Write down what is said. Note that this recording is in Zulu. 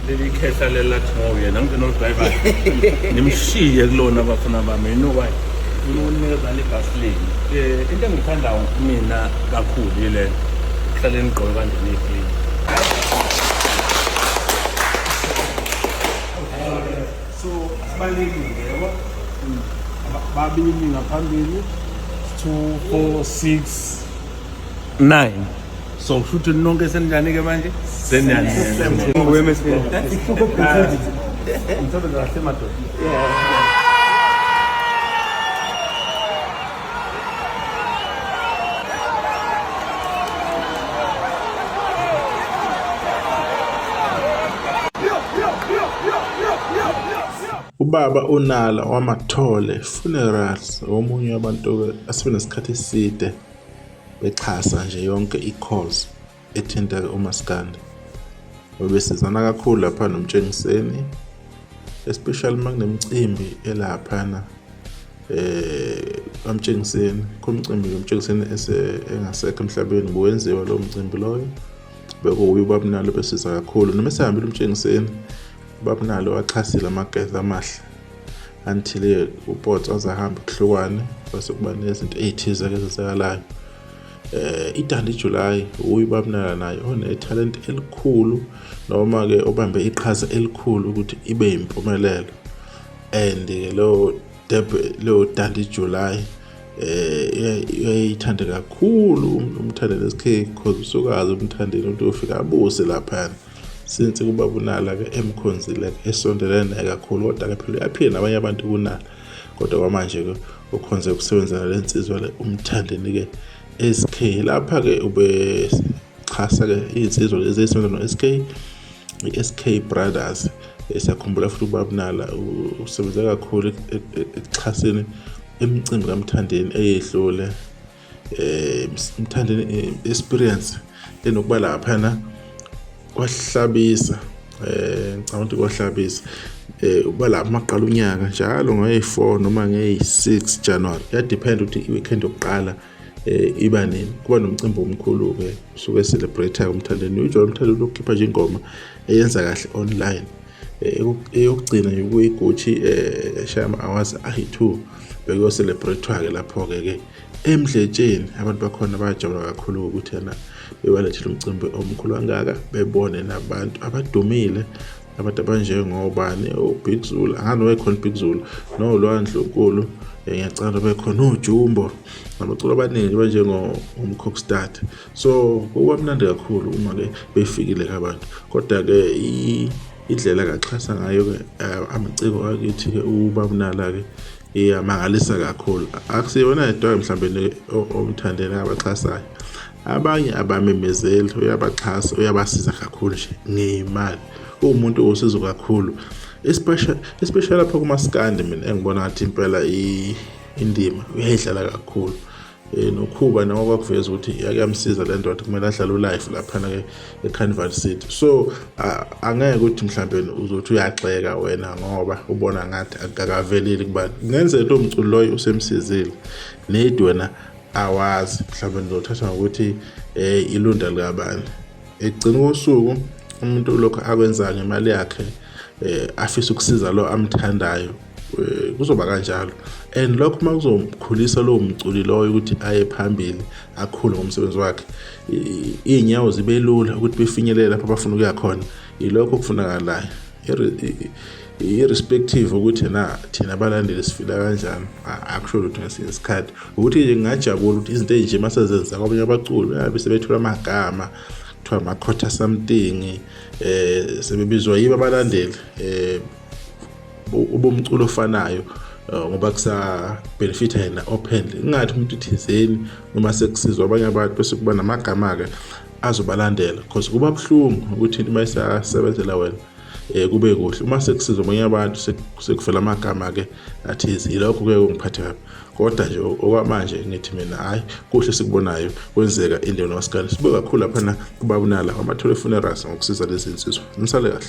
Leli khehla leli lathi ngoyena ngigcina oludrayivayo nimshiye kulona abafana bami. You know why? Ufuna ukunikeza ibhasi lenu. Into engiyithandayo mina kakhulu yile kuhlale nigqoke kanje niyi-clean. So asibalekile yabo. Babili ngaphambili 2 4 6 9. So kusho ukuthi nonke seninjani-ke manje? Seniyanele. Ngithobe kahle madoda. Ubaba uNala wamaThole Funerals omunye wabantu asebenesikhathi eside bexhasa nje yonke i-cause ethinta umaskandi. Bebesizana kakhulu lapha noMtshengiseni, especially uma kunemicimbi elaphana kaMtshengiseni. Khona umcimbi nje uMtshengiseni engasekho emhlabeni, buwenziwa lowo mcimbi loyo. Bekuwuye ubaba uNalo besiza kakhulu. Noma esehambile uMtshengiseni, ubaba uNalo waxhasile amageza amahle until uPotso aze ahambe kuhlukwane, bese kuba nezinto ey'thize-ke ezenzakalayo. IDundee July uye ubabunala naye onethalente elikhulu noma-ke obambe iqhaza elikhulu ukuthi ibe yimpumelelo and-ke leyo leyo Dundee July uyayithanda kakhulu uMthandeni SK cause usukazi uMthandeni ukuthi ufika abuse laphana since kuba kunala-ke emkhonzile-ke esondelene naye kakhulu kodwa-ke phela uyaphila nabanye abantu kunala kodwa kwamanje-ke ukhonze ukusebenza nale nsizwa le uMthandeni-ke SK lapha-ke ubexhasa-ke iy'nsizwa lezi ezisebenza no-SK i-SK Brothers. Siyakhumbula futhi ubaba Nala usebenze kakhulu ekuxhaseni imicimbi kaMthandeni eyedlule Mthandeni experience enokuba laphana kwahlabisa ngicabanga ukuthi kwahlabisa uba lapha maqala unyaka njalo ngeyi-4 noma ngeyi-6 January kuyadiphenda ukuthi i-weekend yokuqala iba nini kuba nomcimbi omkhulu-ke usuke celebrate-ke uMthandeni usually uMthandeni ukhipha nje ingoma eyenza kahle online eyokugcina nje kuyi-Gucci eshaya ama-hours ayi-2 bekuyo-celebrate-wa-ke lapho-ke ke eMdletsheni abantu bakhona bayajabula kakhulu ukuthi yena bebalethile umcimbi omkhulu kangaka bebone nabantu abadumile abantu abanjengobani o-Big Zulu angani wayekhona Big Zulu noLwandle Nkulu ngiyacabanga bekhona oJumbo nabaculo abaningi banjengo-Mkokstad. So kuba mnandi kakhulu uma-ke befikile abantu kodwa-ke indlela kaxhasa ngayo-ke amaciko akithi-ke ubabunala-ke iyamangalisa kakhulu. Akusiyona yedwa mhlawumbe oMthandeni abaxhasayo, abanye abamemezeli uyabaxhasa uyabasiza kakhulu nje ngey'mali. Uwumuntu owusizo kakhulu especially lapha kumaskandi mina engibona ngathi impela indima uyayidlala kakhulu. Nokhuba noma kwakuveza ukuthi yakuyamsiza le ndoda kumele adlale ulife laphana-ke e-Carnival City. So angeke ukuthi mhlambe uzothi uyagxeka wena ngoba ubona ngathi akakaveleli kubantu. Kungenzeka lowo mculo loyo usemsizile nedi wena awazi mhlawumbe nizothatha ngokuthi ilunda likabani. Ekugcina kosuku umuntu lokhu akwenza ngemali yakhe afisa ukusiza lo amthandayo kuzoba kanjalo and lokho uma kuzomkhulisa lowo mculi loyo ukuthi aye phambili akhule ngomsebenzi wakhe iy'nyawo zibe lula ukuthi befinyelele lapho abafuna ukuya khona yilokho okufunakalayo irrespective ukuthi na thina abalandeli sifila kanjani akusho lutho ngesinye isikhathi ukuthi nje ngingajabula ukuthi izinto ey'nje uma sezenza kwabanye abaculi bayabe sebethola amagama kuthiwa amakhotha something sebebizwa yibo abalandeli ubumculo ofanayo ngoba kusa benefit yena openly ingathi umuntu thizeni noma sekusizwa abanye abantu bese kuba namagama ke azobalandela because kuba buhlungu ukuthi into mayisasebenzela wena kube kuhle uma sekusizwa abanye abantu sekuvela amagama ke athize yilokho ke kungiphathe kabi kodwa nje okwamanje ngithi mina hayi kuhle sikubonayo kwenzeka endaweni wasikali sibuke kakhulu laphana kubabunala wamathole funerals ngokusiza lezi nsizwa nisale kahle.